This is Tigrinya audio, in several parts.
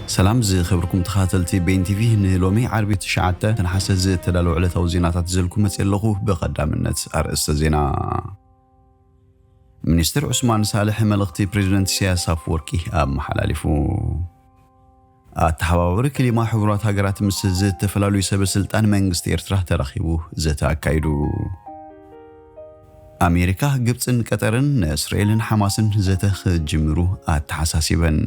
ሰላም ዝኸበርኩም ተኸታተልቲ ቤን ቲቪ፣ ንሎሚ ዓርቢ ትሽዓተ ነሓሰ ዝተዳለዉ ዕለታዊ ዜናታት ዘልኩ መፅእ ኣለኹ። ብቐዳምነት ኣርእስተ ዜና። ሚኒስትር ዑስማን ሳልሕ መልእኽቲ ፕሬዚደንት ኢሳያስ ኣፈወርቂ ኣመሓላሊፉ። ኣተሓባባሪ ክሊማ ሕቡራት ሃገራት ምስ ዝተፈላለዩ ሰበ ስልጣን መንግስቲ ኤርትራ ተራኺቡ ዘተ ኣካይዱ። ኣሜሪካ፣ ግብፅን ቀጠርን ንእስራኤልን ሓማስን ዘተ ክጅምሩ ኣተሓሳሲበን።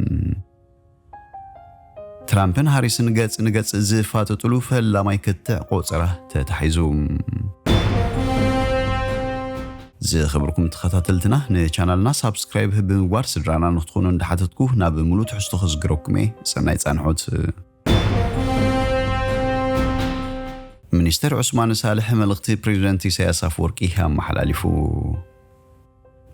ትራምፕን ሃሪስን ገጽ ንገጽ ዝፋጠጥሉ ፈላማይ ክትዕ ቆጸራ ተታሒዙ። ዝኽብርኩም ተኸታተልትና፣ ንቻናልና ሳብስክራይብ ብምግባር ስድራና ንክትኾኑ እንዳሓተትኩ ናብ ሙሉእ ትሕዝቶ ክዝግረኩም እየ። ሰናይ ጻንሖት። ሚኒስተር ዑስማን ሳልሕ መልእኽቲ ፕሬዚደንት ኢሳያስ ኣፈወርቂ ኣመሓላሊፉ።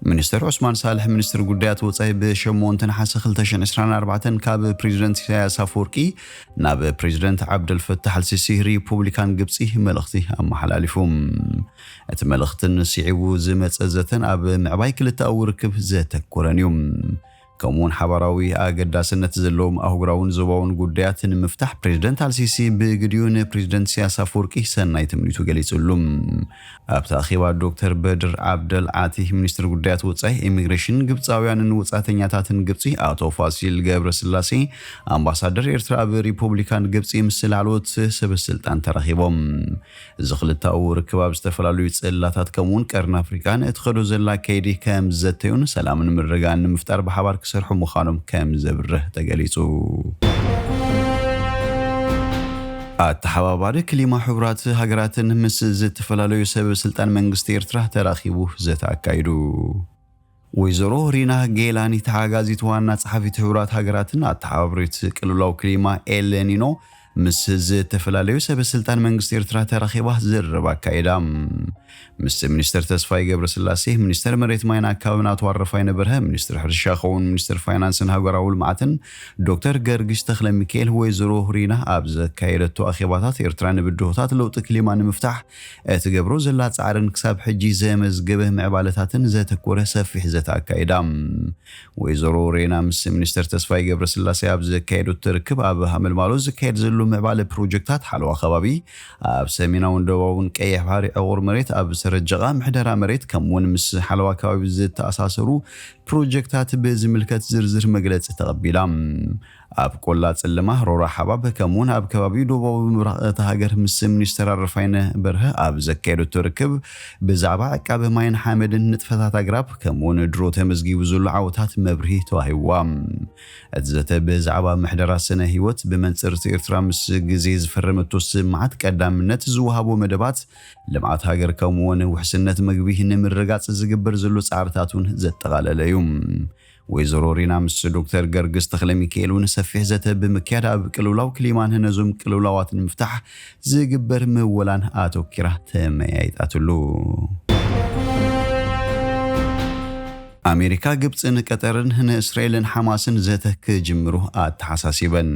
ሚኒስተር ዑስማን ሳልሕ ሚኒስትሪ ጉዳያት ወጻኢ ብሸሞንተ ነሓሰ ክልተ ሽሕን ዕስራን ኣርባዕተን ካብ ፕሬዚደንት ኢሳያስ ኣፈወርቂ ናብ ፕሬዚደንት ዓብደልፈታሕ ኣልሲሲ ሪፑብሊካን ግብጺ መልእኽቲ ኣመሓላሊፉ። እቲ መልእኽትን ስዒቡ ዝመጸ ዘተን ኣብ ምዕባይ ክልተኣዊ ርክብ ዘተኮረን እዩ። ከምኡውን ሓባራዊ ኣገዳስነት ዘለዎም ኣህጉራውን ዞባውን ጉዳያት ንምፍታሕ ፕሬዚደንት ኣልሲሲ ብግዲኡ ንፕሬዚደንት ኢሳያስ ኣፈወርቂ ሰናይ ትምኒቱ ገሊጹሉ። ኣብቲ ኣኼባ ዶክተር በድር ዓብደል ዓቲ ሚኒስትሪ ጉዳያት ወጻኢ፣ ኢሚግሬሽን፣ ግብጻውያንን ወጻእተኛታትን ግብጺ ኣቶ ፋሲል ገብረስላሴ ኣምባሳደር ኤርትራ ኣብ ሪፑብሊካን ግብጺ ምስ ላዕለዎት ሰበ ስልጣን ተራኺቦም። እዚ ክልተኣዊ ርክብ ኣብ ዝተፈላለዩ ጽላታት ከምኡውን ቀርኒ ኣፍሪቃ ንእትኸዶ ዘላ ከይዲ ከም ዝዘተዩን ሰላምን ምርግጋእን ንምፍጣር ብሓባር ክሰርሑ ምዃኖም ከም ዘብርህ ተገሊጹ። ኣተሓባባሪ ክሊማ ሕቡራት ሃገራትን ምስ ዝተፈላለዩ ሰብ ስልጣን መንግስቲ ኤርትራ ተራኺቡ ዘተ ኣካይዱ። ወይዘሮ ሪና ጌላኒ፣ ተሓጋዚት ዋና ጸሓፊት ሕቡራት ሃገራትን ኣተሓባብሪት ቅልውላው ክሊማ ኤልኒኖ፣ ምስ ዝተፈላለዩ ሰበ ስልጣን መንግስቲ ኤርትራ ተራኺባ ዝርርብ ኣካይዳ። ምስ ሚኒስተር ተስፋይ ገብረስላሴ፣ ሚኒስተር መሬት ማይን ኣካባብን ኣቶ ኣረፋይነ በርሀ፣ ሚኒስትር ሕርሻ ከምኡውን ሚኒስትር ፋይናንስን ሃገራዊ ልምዓትን ዶክተር ገርግሽ ተኽለ ሚካኤል፣ ወይዘሮ ሪና ኣብ ዘካየደቶ ኣኼባታት፣ ኤርትራ ንብድሆታት ለውጢ ክሊማ ንምፍታሕ እትገብሮ ዘላ ጻዕርን ክሳብ ሕጂ ዘመዝገበ ምዕባለታትን ዘተኮረ ሰፊሕ ዘተ ኣካይዳ። ወይዘሮ ሬና ምስ ሚኒስተር ተስፋይ ገብረስላሴ ኣብ ዘካየዱት ርክብ፣ ኣብ ሃመልማሎ ዝካየድ ዘሎ ምዕባለ ፕሮጀክታት ሓለዋ ከባቢ፣ ኣብ ሰሜናውን ደቡባውን ቀይሕ ባሕሪ ዕቑር መሬት፣ ኣብ ሰረጀቓ ምሕደራ መሬት፣ ከምኡውን ምስ ሓለዋ ከባቢ ዝተኣሳሰሩ ፕሮጀክታት ብዝምልከት ዝርዝር መግለጺ ተቐቢላ። ኣብ ቆላ ጽልማ፣ ሮራ ሓባብ፣ ከምኡውን ኣብ ከባቢ ደቡባዊ ምብራቕ እታ ሃገር ምስ ሚኒስተር ኣረፋይነ በርሀ ኣብ ዘካየደቶ ርክብ፣ ብዛዕባ ዕቃበ ማይን ሓመድን ንጥፈታት ኣግራብ፣ ከምኡውን ድሮ ተመዝጊቡ ዘሎ ዓወታት መብርሂ ተዋሂብዋ። እቲ ዘተ ብዛዕባ ምሕደራ ስነ ህይወት፣ ብመንጽር እቲ ኤርትራ ምስ ግዜ ዝፈረመቶ ስምዓት ቀዳምነት ዝወሃቦ መደባት፣ ልምዓት ሃገር፣ ከምኡውን ውሕስነት መግቢ ንምርጋጽ ዝግበር ዘሎ ጻዕርታት እውን ዘጠቓለለ እዩ። ወይዘሮ ሪና ምስ ዶክተር ገርግስ ተኽለ ሚካኤል እውን ሰፊሕ ዘተ ብምክያድ፣ ኣብ ቅልውላው ክሊማን ነዞም ቅልውላዋት ንምፍታሕ ዝግበር ምወላን ኣተኪራ ተመያይጣትሉ። ኣሜሪካ፣ ግብጽን ቀጠርን ንእስራኤልን ሓማስን ዘተ ክጅምሩ ኣተሓሳሲበን።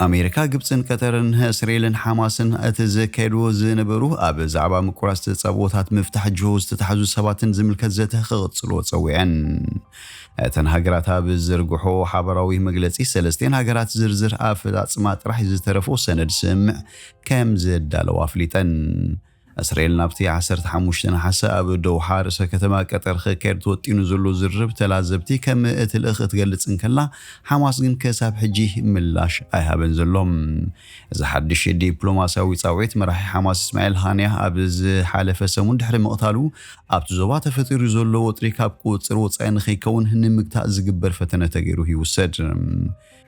ኣሜሪካ፣ ግብጽን ቀጠርን እስራኤልን ሓማስን እቲ ዘካየድዎ ዝነበሩ ኣብ ዛዕባ ምቁራጽ ተጻብኦታት ምፍታሕ ጅሆ ዝተታሕዙ ሰባትን ዝምልከት ዘተ ክቕጽልዎ ጸዊዐን። እተን ሃገራት ኣብ ዝዘርግሖ ሓባራዊ መግለጺ፣ ሰለስቴን ሃገራት ዝርዝር ኣፈጻጽማ ጥራሕ ዝተረፎ ሰነድ ስምምዕ ከም ዘዳለዋ ኣፍሊጠን። እስራኤል ናብቲ ዓሰርተ ሓሙሽተ ነሓሰ ኣብ ዶውሓ ርእሰ ከተማ ቀጠር ክካየድ ተወጢኑ ዘሎ ዝርርብ ተላዘብቲ ከም እትልእኽ እትገልጽ እንከላ፣ ሓማስ ግን ክሳብ ሕጂ ምላሽ ኣይሃበን ዘሎ። እዚ ሓድሽ ዲፕሎማስያዊ ጻውዒት፣ መራሒ ሓማስ እስማኤል ሃንያ ኣብ ዝሓለፈ ሰሙን ድሕሪ ምቕታሉ፣ ኣብቲ ዞባ ተፈጢሩ ዘሎ ወጥሪ ካብ ቁጽጽር ወጻኢ ንኸይከውን ንምግታእ ዝግበር ፈተነ ተገይሩ ይውሰድ።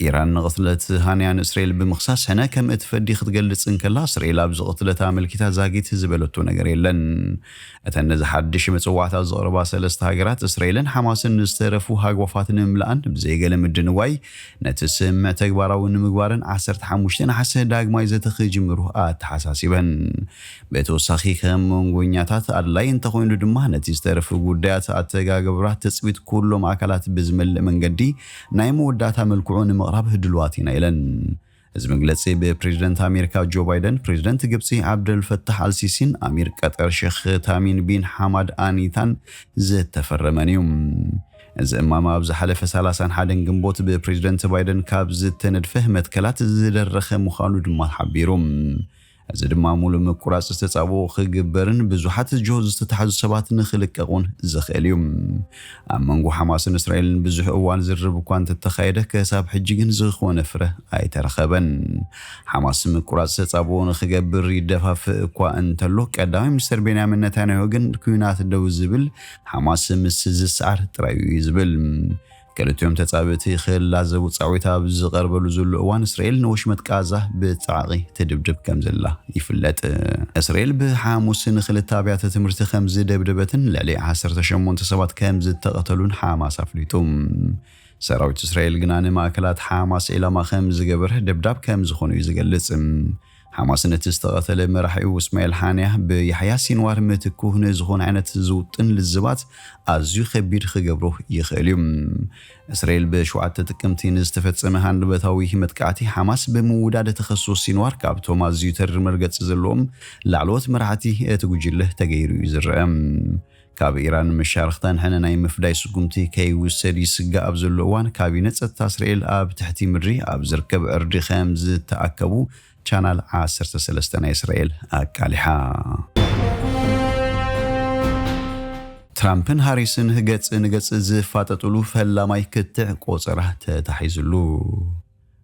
ኢራን ንቕትለት ሃንያ ንእስራኤል ብምኽሳስ ሕነ ከም እትፈዲ ክትገልጽ እንከላ፣ እስራኤል ኣብዚ ቅትለት ኣመልኪታ ዛጊት ዝበለቶ ነገር የለን። እተን ነዚ ሓድሽ መጽዋዕታ ዘቕርባ ሰለስተ ሃገራት፣ እስራኤልን ሓማስን ንዝተረፉ ሃጓፋት ንምምላእን ብዘይገለ ምድንዋይ ነቲ ስምምዕ ተግባራዊ ንምግባርን ዓሰርተ ሓሙሽተ ነሓሰ ዳግማይ ዘተ ክጅምሩ ኣተሓሳሲበን። ብተወሳኺ፣ ከም መንጎኛታት ኣድላይ እንተኾይኑ ድማ፣ ነቲ ዝተረፉ ጉዳያት ኣተጋገብራ ትጽቢት ኩሎም ኣካላት ብዝመልእ መንገዲ ናይ መወዳእታ መልክዑ ንምቕራብ ድልዋት ኢና ኢለን። እዚ መግለጺ ብፕሬዚደንት ኣሜሪካ ጆ ባይደን፣ ፕሬዚደንት ግብጺ ዓብደል ፈታሕ ኣልሲሲን ኣሚር ቀጠር ሼኽ ታሚን ቢን ሓማድ ኣኒታን ዝተፈረመን እዩ። እዚ እማመ ኣብ ዝሓለፈ ሰላሳን ሓደን ግንቦት ብፕሬዝደንት ባይደን ካብ ዝተነድፈ መትከላት ዝደረኸ ምዃኑ ድማ ሓቢሩ። እዚ ድማ ሙሉእ ምቁራጽ ዝተጻብኦ ክግበርን ብዙሓት ጆ ዝተታሕዙ ሰባት ንኽልቀቑን ዝኽእል እዩ። ኣብ መንጎ ሓማስን እስራኤልን ብዙሕ እዋን ዝርርብ እኳ እንተተኻየደ፣ ክሳብ ሕጂ ግን ዝኾነ ፍረ ኣይተረኸበን። ሓማስ ምቁራጽ ተጻብኦ ንኽገብር ይደፋፍእ እኳ እንተሎ፣ ቀዳማይ ሚኒስተር ቤንያሚን ነታንያሁ ግን ኲናት ደው ዝብል ሓማስ ምስ ዝሰዓር ጥራይ እዩ ዝብል። ክልቲኦም ተጻብእቲ ክላዘቡ ጻዊታ ኣብ ዝቐርበሉ ዘሎ እዋን፣ እስራኤል ንወሽመጥ ቃዛ ብጻዕቒ ትድብድብ ከም ዘላ ይፍለጥ። እስራኤል ብሓሙስ ንኽልተ ኣብያተ ትምህርቲ ከም ዝደብደበትን ልዕሊ ዓሰርተ ሸሞንተ ሰባት ከም ዝተቐተሉን ሓማስ ኣፍሊጡ። ሰራዊት እስራኤል ግና ንማእከላት ሓማስ ዒላማ ከም ዝገበረ ደብዳብ ከም ዝኾኑ እዩ ዝገልጽ። ሓማስ ነቲ ዝተቐተለ መራሒኡ እስማኤል ሓንያ ብያሕያ ሲንዋር ምትኩ ንዝኾነ ዓይነት ዝውጥን ልዝባት ኣዝዩ ከቢድ ክገብሮ ይኽእል እዩ። እስራኤል ብሸውዓተ ጥቅምቲ ንዝተፈጸመ ሃንደበታዊ መጥቃዕቲ ሓማስ ብምውዳድ ተኸሶ ሲንዋር ካብቶም ኣዝዩ ተሪር መርገጺ ዘለዎም ላዕለዎት መራሕቲ እቲ ጉጅለ ተገይሩ እዩ ዝረአ። ካብ ኢራን መሻርኽታን ሕነ ናይ ምፍዳይ ስጉምቲ ከይውሰድ ይስጋእ ኣብ ዘሎ እዋን፣ ካቢነ ጸጥታ እስራኤል ኣብ ትሕቲ ምድሪ ኣብ ዝርከብ ዕርዲ ከም ዝተኣከቡ ቻናል ዓሰርተ ሰለስተ ናይ እስራኤል ኣቃሊሓ። ትራምፕን ሃሪስን ገጽ ንገጽ ዝፋጠጥሉ ፈላማይ ክትዕ ቆጸራ ተታሒዝሉ።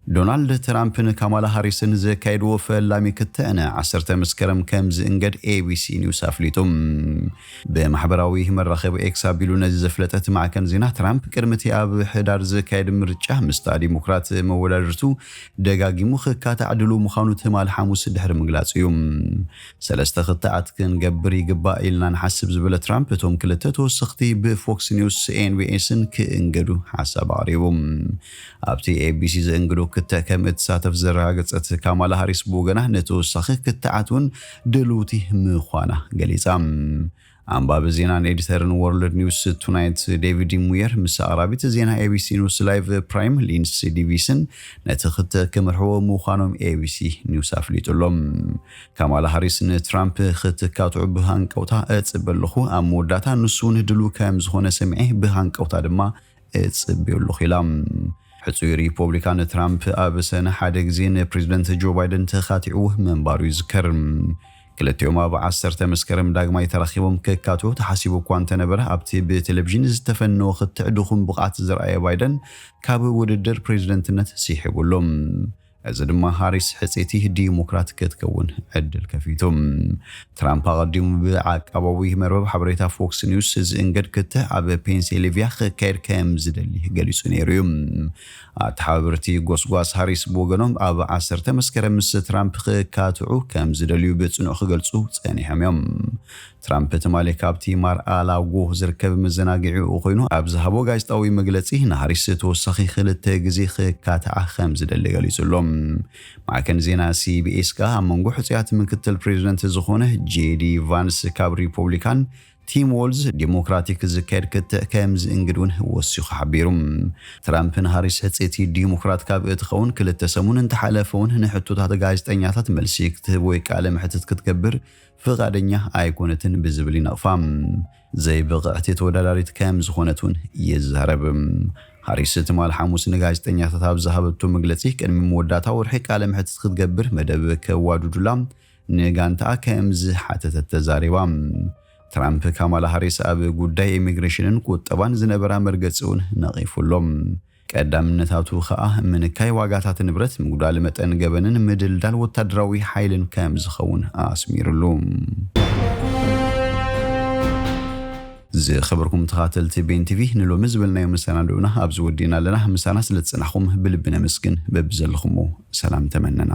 ዶናልድ ትራምፕን ካማላ ሃሪስን ዘካየድዎ ፈላሚ ክትዕ ን ዓሰርተ መስከረም ከም ዝእንገድ ኤቢሲ ኒውስ ኣፍሊጡ። ብማሕበራዊ መራኸቢ ኤክስ ኣቢሉ ነዚ ዘፍለጠ እቲ ማዕከን ዜና፣ ትራምፕ ቅድሚ እቲ ኣብ ሕዳር ዝካየድ ምርጫ ምስታ ዲሞክራት መወዳድርቱ ደጋጊሙ ክካታዕ ድሉው ምዃኑ ትማሊ ሓሙስ ድሕሪ ምግላጹ እዩ። ሰለስተ ክትዓት ክንገብር ይግባእ ኢልና ንሓስብ ዝበለ ትራምፕ፣ እቶም ክልተ ተወሰኽቲ ብፎክስ ኒውስ፣ ኤንቢኤስን ክእንገዱ ሓሳብ ኣቕሪቡ። ኣብቲ ኤቢሲ ዝእንግዶ ክትዕ ከም እትሳተፍ ዘረጋገጸት ካማላ ሃሪስ ብወገና፣ ንተወሳኺ ክትዓት እውን ድልውቲ ምዃና ገሊጻ። ኣንባቢ ዜናን ኤዲተርን ወርልድ ኒውስ ቱናይት ዴቪድ ሙየር ምስ ኣቕራቢት ዜና ኤቢሲ ኒውስ ላይቭ ፕራይም ሊንስ ዲቪስን ነቲ ክትዕ ክመርሕዎ ምዃኖም ኤቢሲ ኒውስ ኣፍሊጡ ኣሎ። ካማላ ሃሪስ ንትራምፕ ክትካትዑ ብሃንቀውታ እጽበ ኣለኹ። ኣብ መወዳእታ ንሱ እውን ድሉው ከም ዝኾነ ሰሚዐ ብሃንቀውታ ድማ እጽበዮ ኣለኹ ኢላ። ሕጹይ ሪፖብሊካን ትራምፕ ኣብ ሰነ ሓደ ግዜ ንፕሬዝደንት ጆ ባይደን ተኻቲዑ ምንባሩ ይዝከር። ክልቲኦም ኣብ ዓሰርተ መስከረም ዳግማይ ተራኺቦም ክካትዑ ተሓሲቡ እኳ እንተነበረ፣ ኣብቲ ብቴሌቪዥን ዝተፈነወ ክትዕ ድኹም ብቕዓት ዘርኣየ ባይደን ካብ ውድድር ፕሬዝደንትነት ስሒቡ ኣሎ። እዚ ድማ ሃሪስ ሕጽይቲ ዲሞክራት ክትከውን ዕድል ከፊቱ። ትራምፕ ኣቐዲሙ ብዓቃባዊ መርበብ ሓበሬታ ፎክስ ኒውስ ዝእንገድ ክትዕ ኣብ ፔንሲልቪያ ክካየድ ከም ዝደሊ ገሊጹ ነይሩ እዩ። ኣተሓባበርቲ ጎስጓስ ሃሪስ ብወገኖም፣ ኣብ ዓሰርተ መስከረም ምስ ትራምፕ ክካትዑ ከም ዝደልዩ ብጽኑዕ ክገልጹ ጸኒሖም እዮም። ትራምፕ ትማሊ ካብቲ ማር-ኣ-ላጎ ዝርከብ መዘናግዒኡ ኮይኑ ኣብ ዝሃቦ ጋዜጣዊ መግለጺ፣ ንሃሪስ ተወሳኺ ክልተ ግዜ ክካትዓ ከም ዝደሊ ገሊጹ ኣሎ። ማዕከን ዜና ሲቢኤስ ከኣ ኣብ መንጎ ሕጹያት ምክትል ፕሬዝደንት ዝኾነ ጄዲ ቫንስ ካብ ሪፖብሊካን፣ ቲም ዎልዝ ዲሞክራቲክ ዝካየድ ክትዕ ከም ዝእንግድ እውን ወሲኹ ሓቢሩ። ትራምፕ ንሃሪስ ሕጽይቲ ዲሞክራት ካብ እትኸውን ክልተ ሰሙን እንተሓለፈ እውን፣ ንሕቶታት ጋዜጠኛታት መልሲ ክትህብ ወይ ቃለ መሕትት ክትገብር ፍቓደኛ ኣይኮነትን ብዝብል ይነቕፋ። ዘይብቕዕቲ ተወዳዳሪት ከም ዝኾነት እውን ይዛረብ። ሃሪስ ትማል ሓሙስ ንጋዜጠኛታት ኣብ ዝሃበቶ መግለጺ፣ ቅድሚ መወዳእታ ወርሒ ቃለ መሕትት ክትገብር መደብ ከዋድዱላ ንጋንታኣ ከም ዝሓተተት ተዛሪባ። ትራምፕ ካማላ ሃሪስ ኣብ ጉዳይ ኢሚግሬሽንን ቁጠባን ዝነበራ መርገጺ እውን ነቒፉ ኣሎ። ቀዳምነታቱ ኸኣ ምንካይ ዋጋታት ንብረት፣ ምጉዳል መጠን ገበንን ምድልዳል ወታደራዊ ሓይልን ከም ዝኸውን ኣስሚሩሉ። ዝኸበርኩም ተኻተልቲ ቤን ቲቪ፣ ንሎሚ ዝበልናዮ መሰናድኡና ኣብዚ ወዲእና ኣለና። ምሳና ስለ ዝጸናሕኩም ብልቢ ነመስግን። በብዘለኹሞ ሰላም ተመነና።